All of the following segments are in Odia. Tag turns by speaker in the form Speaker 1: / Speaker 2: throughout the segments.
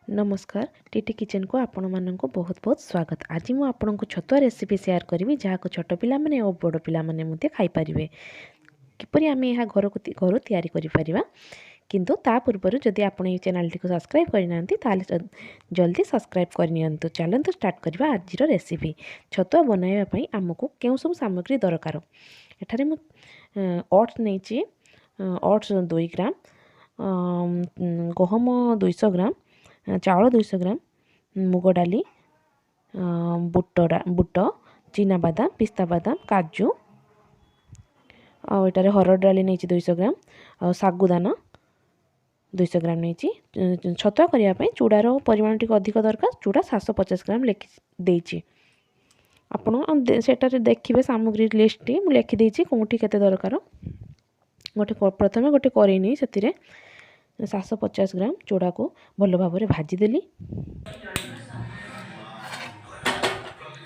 Speaker 1: ନମସ୍କାର, ଟିଟି କିଚେନ୍କୁ ଆପଣମାନଙ୍କୁ ବହୁତ ବହୁତ ସ୍ୱାଗତ। ଆଜି ମୁଁ ଆପଣଙ୍କୁ ଛତୁଆ ରେସିପି ସେୟାର କରିବି, ଯାହାକୁ ଛୋଟ ପିଲାମାନେ ଓ ବଡ଼ ପିଲାମାନେ ମଧ୍ୟ ଖାଇପାରିବେ। କିପରି ଆମେ ଏହା ଘରକୁ ଘରୁ ତିଆରି କରିପାରିବା। କିନ୍ତୁ ତା ପୂର୍ବରୁ ଯଦି ଆପଣ ଏହି ଚ୍ୟାନେଲଟିକୁ ସବସ୍କ୍ରାଇବ୍ କରିନାହାନ୍ତି, ତାହେଲେ ଜଲ୍ଦି ସବସ୍କ୍ରାଇବ୍ କରିନିଅନ୍ତୁ। ଚାଲନ୍ତୁ ଷ୍ଟାର୍ଟ କରିବା ଆଜିର ରେସିପି। ଛତୁଆ ବନାଇବା ପାଇଁ ଆମକୁ କେଉଁ ସବୁ ସାମଗ୍ରୀ ଦରକାର? ଏଠାରେ ମୁଁ ଓଟ୍ସ ନେଇଛି, ଓଟ୍ସ 2 ଗ୍ରାମ, ଗହମ 200 ଗ୍ରାମ, ଚାଉଳ 200 ଗ୍ରାମ, ମୁଗ ଡାଲି, ବୁଟ, ଚିନାବାଦାମ, ପିସ୍ତା ବାଦାମ, କାଜୁ, ଆଉ ଏଠାରେ ହରଡ଼ ଡାଲି ନେଇଛି 200 ଗ୍ରାମ, ଆଉ ଶାଗୁଦାନା 200 ଗ୍ରାମ ନେଇଛି। ଛତୁଆ କରିବା ପାଇଁ ଚୁଡ଼ାର ପରିମାଣ ଟିକେ ଅଧିକ ଦରକାର। ଚୁଡ଼ା 750 ଗ୍ରାମ ଲେଖି ଦେଇଛି। ଆପଣ ସେଠାରେ ଦେଖିବେ ସାମଗ୍ରୀ ଲିଷ୍ଟଟି ମୁଁ ଲେଖିଦେଇଛି, କେଉଁଠି କେତେ ଦରକାର। ପ୍ରଥମେ ଗୋଟେ କରେଇ ନେଇ ସେଥିରେ 750 ଗ୍ରାମ ଚୁଡ଼ାକୁ ଭଲ ଭାବରେ ଭାଜିଦେଲି।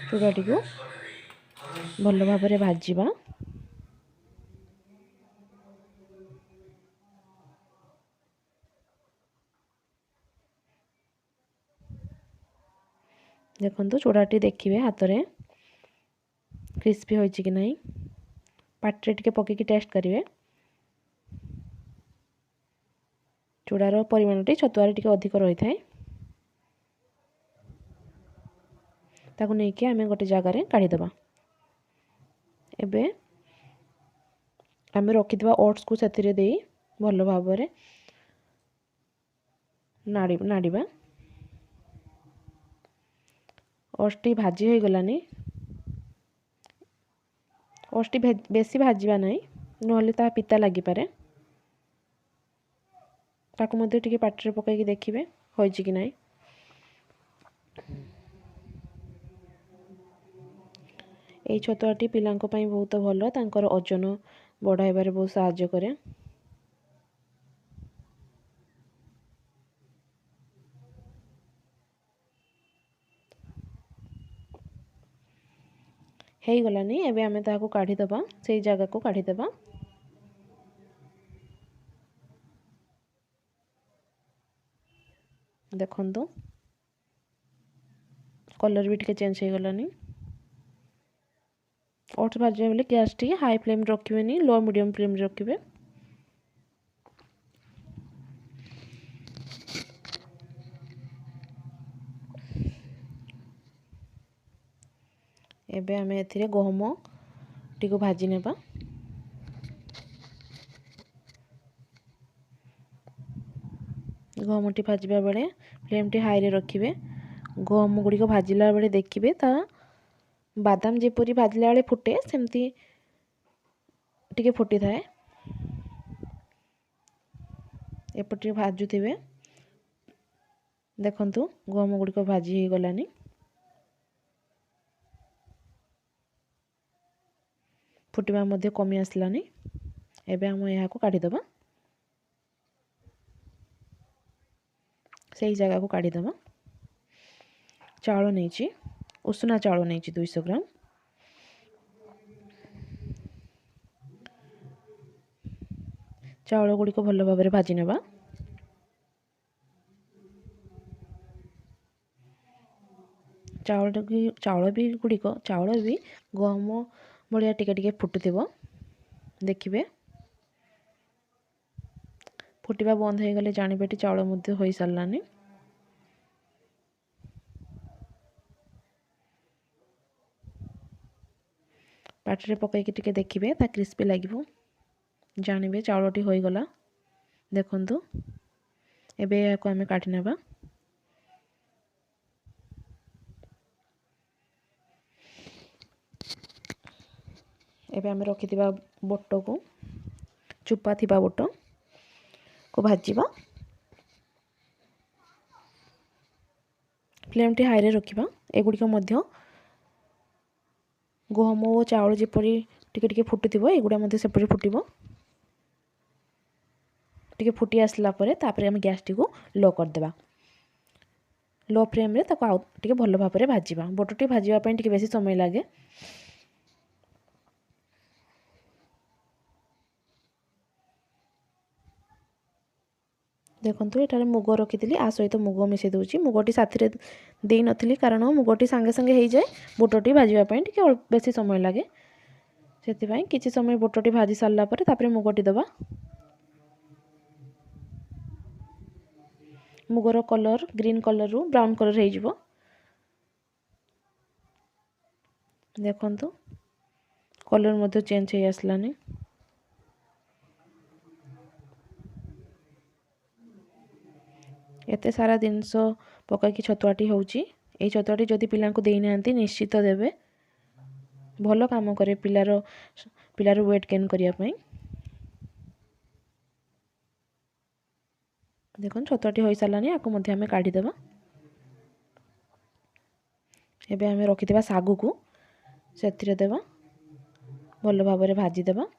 Speaker 1: ଚୁଡ଼ାଟିକୁ ଭଲ ଭାବରେ ଭାଜିବା। ଦେଖନ୍ତୁ, ଚୁଡ଼ାଟି ଦେଖିବେ ହାତରେ କ୍ରିସ୍ପି ହୋଇଛି କି ନାହିଁ, ପାଟିରେ ଟିକେ ପକେଇକି ଟେଷ୍ଟ କରିବେ। ଚୁଡ଼ାର ପରିମାଣଟି ଛତୁଆରେ ଟିକେ ଅଧିକ ରହିଥାଏ। ତାକୁ ନେଇକି ଆମେ ଗୋଟେ ଜାଗାରେ କାଢ଼ିଦେବା। ଏବେ ଆମେ ରଖିଥିବା ଓଟ୍ସକୁ ସେଥିରେ ଦେଇ ଭଲ ଭାବରେ ନାଡ଼ିବା। ଓଟ୍ସଟି ଭାଜି ହୋଇଗଲାନି। ଓଟ୍ସଟି ବେଶୀ ଭାଜିବା ନାହିଁ, ନହେଲେ ତାହା ପିତା ଲାଗିପାରେ। ତାକୁ ମଧ୍ୟ ଟିକେ ପାଟିରେ ପକାଇକି ଦେଖିବେ ହୋଇଛି କି ନାହିଁ। ଏଇ ଛତୁଆଟି ପିଲାଙ୍କ ପାଇଁ ବହୁତ ଭଲ, ତାଙ୍କର ଓଜନ ବଢ଼ାଇବାରେ ବହୁତ ସାହାଯ୍ୟ କରେ। ହେଇଗଲାନି, ଏବେ ଆମେ ତାହାକୁ କାଢ଼ିଦେବା, ସେଇ ଜାଗାକୁ କାଢ଼ିଦେବା। ଦେଖନ୍ତୁ, କଲର୍ ବି ଟିକେ ଚେଞ୍ଜ ହେଇଗଲାନି। ଓଟ୍ସ ଭାଜିବା ବେଳେ ଗ୍ୟାସ୍ ଟିକେ ହାଇ ଫ୍ଲେମ୍ ରଖିବେନି, ଲୋ ମିଡ଼ିୟମ୍ ଫ୍ଲେମ୍ରେ ରଖିବେ। ଏବେ ଆମେ ଏଥିରେ ଗହମଟିକୁ ଭାଜି ନେବା। ଗହମଟି ଭାଜିବା ବେଳେ ଫ୍ଲେମ୍ଟି ହାଇରେ ରଖିବେ। ଗହମ ଗୁଡ଼ିକ ଭାଜିଲା ବେଳେ ଦେଖିବେ ତା ବାଦାମ ଯେପରି ଭାଜିଲା ବେଳେ ଫୁଟେ, ସେମିତି ଟିକେ ଫୁଟିଥାଏ। ଏପଟେ ଟିକେ ଭାଜୁଥିବେ। ଦେଖନ୍ତୁ, ଗହମ ଗୁଡ଼ିକ ଭାଜି ହେଇଗଲାନି, ଫୁଟିବା ମଧ୍ୟ କମି ଆସିଲାନି। ଏବେ ଆମେ ଏହାକୁ କାଢ଼ିଦେବା, ସେଇ ଜାଗାକୁ କାଢ଼ିଦେବା। ଚାଉଳ ନେଇଛି, ଉଷୁନା ଚାଉଳ ନେଇଛି 200 ଗ୍ରାମ। ଚାଉଳ ଗୁଡ଼ିକ ଭଲ ଭାବରେ ଭାଜି ନେବା। ଚାଉଳ ବି ଗୁଡ଼ିକ, ଚାଉଳ ବି ଗହମ ଭଳିଆ ଟିକେ ଟିକେ ଫୁଟୁଥିବ। ଦେଖିବେ, ଫୁଟିବା ବନ୍ଦ ହେଇଗଲେ ଜାଣିବେ ଏଠି ଚାଉଳ ମଧ୍ୟ ହୋଇସାରିଲାନି। ପାଟିରେ ପକାଇକି ଟିକେ ଦେଖିବେ, ତା କ୍ରିସ୍ପି ଲାଗିବ, ଜାଣିବେ ଚାଉଳଟି ହୋଇଗଲା। ଦେଖନ୍ତୁ, ଏବେ ଏହାକୁ ଆମେ କାଢ଼ି ନେବା। ଏବେ ଆମେ ରଖିଥିବା ବୋଟକୁ, ଚୁପା ଥିବା ବୋଟକୁ ଭାଜିବା। ଫ୍ଲେମ୍ଟି ହାଇରେ ରଖିବା। ଏଗୁଡ଼ିକ ମଧ୍ୟ ଗହମ ଓ ଚାଉଳ ଯେପରି ଟିକେ ଟିକେ ଫୁଟୁଥିବ, ଏଗୁଡ଼ା ମଧ୍ୟ ସେପରି ଫୁଟିବ। ଟିକେ ଫୁଟି ଆସିଲା ପରେ ତାପରେ ଆମେ ଗ୍ୟାସ୍ଟିକୁ ଲୋ କରିଦେବା। ଲୋ ଫ୍ଲେମ୍ରେ ତାକୁ ଆଉ ଟିକେ ଭଲ ଭାବରେ ଭାଜିବା। ବୋଟଟି ଭାଜିବା ପାଇଁ ଟିକେ ବେଶୀ ସମୟ ଲାଗେ। ଦେଖନ୍ତୁ ଏଠାରେ ମୁଗ ରଖିଥିଲି, ଆ ସହିତ ମୁଗ ମିଶାଇ ଦେଉଛି। ମୁଗଟି ସାଥିରେ ଦେଇନଥିଲି କାରଣ ମୁଗଟି ସାଙ୍ଗେ ସାଙ୍ଗେ ହେଇଯାଏ, ବୁଟଟି ଭାଜିବା ପାଇଁ ଟିକେ ବେଶୀ ସମୟ ଲାଗେ। ସେଥିପାଇଁ କିଛି ସମୟ ବୁଟଟି ଭାଜି ସାରିଲା ପରେ ତାପରେ ମୁଗଟି ଦେବା। ମୁଗର କଲର୍ ଗ୍ରୀନ୍ କଲର୍ରୁ ବ୍ରାଉନ୍ କଲର୍ ହେଇଯିବ। ଦେଖନ୍ତୁ କଲର୍ ମଧ୍ୟ ଚେଞ୍ଜ ହେଇ ଆସିଲାନି। ଏତେ ସାରା ଜିନିଷ ପକାଇକି ଛତୁଆଟି ହେଉଛି। ଏଇ ଛତୁଆଟି ଯଦି ପିଲାଙ୍କୁ ଦେଇନାହାନ୍ତି ନିଶ୍ଚିତ ଦେବେ, ଭଲ କାମ କରେ ପିଲାର ୱେଟ୍ ଗେନ୍ କରିବା ପାଇଁ। ଦେଖନ୍ତୁ ଛତୁଆଟି ହୋଇସାରିଲାଣି, ଆକୁ ମଧ୍ୟ ଆମେ କାଢ଼ିଦେବା। ଏବେ ଆମେ ରଖିଥିବା ଶାଗୁକୁ ସେଥିରେ ଦେବା, ଭଲ ଭାବରେ ଭାଜିଦେବା।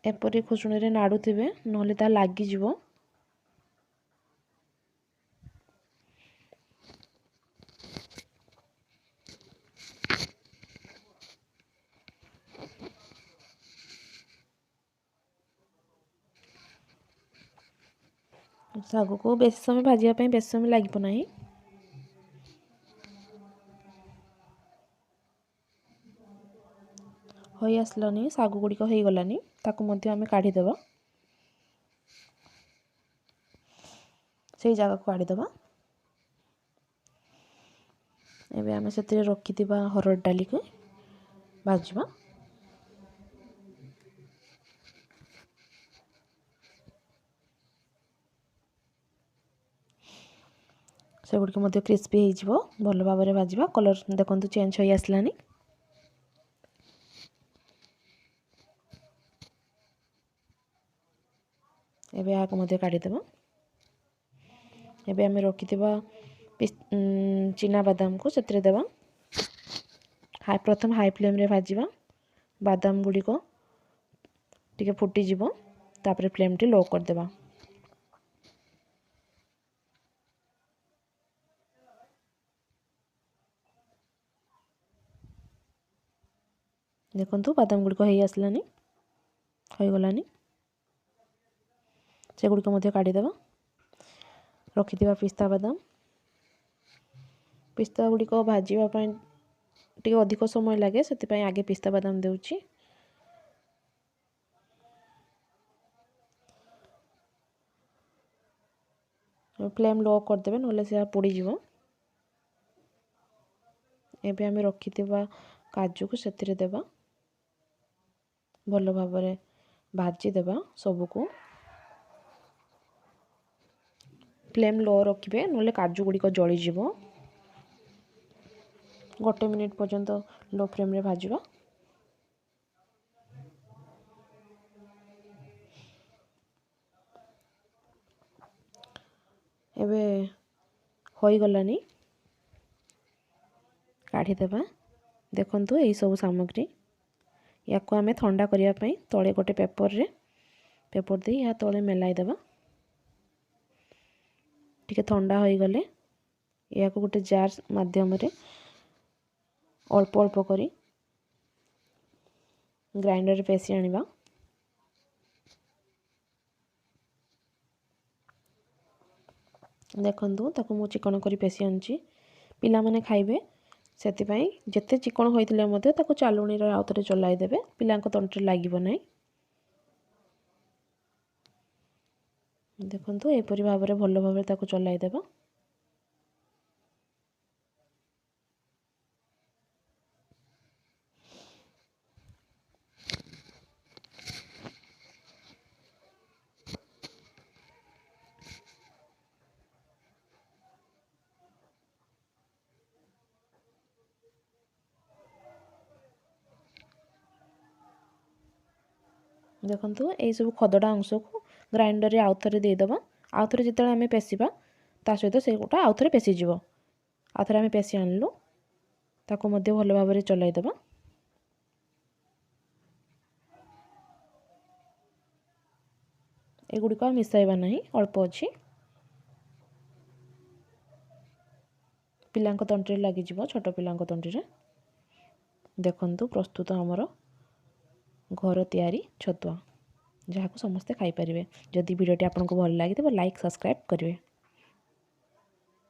Speaker 1: ଏପରି ଖୁସୁଣିରେ ନାଡ଼ୁଥିବେ, ନହେଲେ ତାହା ଲାଗିଯିବ। ଶାଗକୁ ବେଶୀ ସମୟ ଭାଜିବା ପାଇଁ ବେଶୀ ସମୟ ଲାଗିବ ନାହିଁ। ହୋଇ ଆସିଲାନି, ଶାଗ ଗୁଡ଼ିକ ହେଇଗଲାନି, ତାକୁ ମଧ୍ୟ ଆମେ କାଢ଼ିଦେବା, ସେଇ ଜାଗାକୁ କାଢ଼ିଦେବା। ଏବେ ଆମେ ସେଥିରେ ରଖିଥିବା ହରଡ଼ ଡାଲିକୁ ଭାଜିବା। ସେଗୁଡ଼ିକ ମଧ୍ୟ କ୍ରିସ୍ପି ହେଇଯିବ, ଭଲ ଭାବରେ ଭାଜିବା। କଲର୍ ଦେଖନ୍ତୁ ଚେଞ୍ଜ ହୋଇ ଆସିଲାନି। ଏବେ ଏହାକୁ ମଧ୍ୟ କାଢ଼ିଦେବା। ଏବେ ଆମେ ରଖିଥିବା ଚିନାବାଦାମକୁ ସେଥିରେ ଦେବା। ପ୍ରଥମେ ହାଇ ଫ୍ଲେମ୍ରେ ଭାଜିବା। ବାଦାମ ଗୁଡ଼ିକ ଟିକେ ଫୁଟିଯିବ, ତାପରେ ଫ୍ଲେମ୍ଟି ଲୋ କରିଦେବା। ଦେଖନ୍ତୁ ବାଦାମ ଗୁଡ଼ିକ ହେଇ ଆସିଲାନି, ହୋଇଗଲାନି। ସେଗୁଡ଼ିକ ମଧ୍ୟ କାଢ଼ିଦେବା। ରଖିଥିବା ପିସ୍ତା ବାଦାମ, ପିସ୍ତା ଗୁଡ଼ିକ ଭାଜିବା ପାଇଁ ଟିକେ ଅଧିକ ସମୟ ଲାଗେ, ସେଥିପାଇଁ ଆଗେ ପିସ୍ତା ବାଦାମ ଦେଉଛି। ଫ୍ଲେମ୍ ଲୋ କରିଦେବେ, ନହେଲେ ସେୟା ପୋଡ଼ିଯିବ। ଏବେ ଆମେ ରଖିଥିବା କାଜୁକୁ ସେଥିରେ ଦେବା, ଭଲ ଭାବରେ ଭାଜିଦେବା ସବୁକୁ। ଫ୍ଲେମ୍ ଲୋ ରଖିବେ, ନହେଲେ କାଜୁ ଗୁଡ଼ିକ ଜଳିଯିବ। 1 ମିନିଟ୍ ପର୍ଯ୍ୟନ୍ତ ଲୋ ଫ୍ଲେମ୍ରେ ଭାଜିବା। ଏବେ ହୋଇଗଲାନି, କାଢ଼ିଦେବା। ଦେଖନ୍ତୁ ଏଇସବୁ ସାମଗ୍ରୀ, ୟାକୁ ଆମେ ଥଣ୍ଡା କରିବା ପାଇଁ ତଳେ ଗୋଟେ ପେପର୍ ଦେଇ ଏହା ତଳେ ମେଲାଇ ଦେବା। ଟିକେ ଥଣ୍ଡା ହୋଇଗଲେ ଏହାକୁ ଗୋଟେ ଜାର୍ ମାଧ୍ୟମରେ ଅଳ୍ପ ଅଳ୍ପ କରି ଗ୍ରାଇଣ୍ଡରରେ ପେଶି ଆଣିବା। ଦେଖନ୍ତୁ ତାକୁ ମୁଁ ଚିକଣ କରି ପେଶି ଆଣିଛି। ପିଲାମାନେ ଖାଇବେ, ସେଥିପାଇଁ ଯେତେ ଚିକଣ ହୋଇଥିଲେ ମଧ୍ୟ ତାକୁ ଚାଲୁଣିରେ ଆଉ ଥରେ ଚଲାଇ ଦେବେ, ପିଲାଙ୍କ ତଣ୍ଟିରେ ଲାଗିବ ନାହିଁ। ଦେଖନ୍ତୁ ଏପରି ଭାବରେ ଭଲ ଭାବରେ ତାକୁ ଚଲାଇ ଦେବା। ଦେଖନ୍ତୁ ଏଇସବୁ ଖଦଡ଼ା ଅଂଶକୁ ଗ୍ରାଇଣ୍ଡରରେ ଆଉ ଥରେ ଦେଇଦେବା। ଆଉ ଥରେ ଯେତେବେଳେ ଆମେ ପେଶିବା ତା ସହିତ ସେଗୁଟା ଆଉ ଥରେ ପେଶିଯିବ। ଆଉ ଥରେ ଆମେ ପେଶି ଆଣିଲୁ, ତାକୁ ମଧ୍ୟ ଭଲ ଭାବରେ ଚଲାଇଦେବା। ଏଗୁଡ଼ିକ ଆଉ ମିଶାଇବା ନାହିଁ, ଅଳ୍ପ ଅଛି। ପିଲାଙ୍କ ତଣ୍ଟିରେ ଲାଗିଯିବ, ଛୋଟ ପିଲାଙ୍କ ତଣ୍ଟିରେ। ଦେଖନ୍ତୁ, ପ୍ରସ୍ତୁତ ଆମର ଘର ତିଆରି ଛତୁଆ, ଯାହାକୁ ସମସ୍ତେ ଖାଇପାରିବେ। ଯଦି ଭିଡ଼ିଓଟି ଆପଣଙ୍କୁ ଭଲ ଲାଗିଥିବ, ଲାଇକ୍, ସବସ୍କ୍ରାଇବ୍ କରିବେ।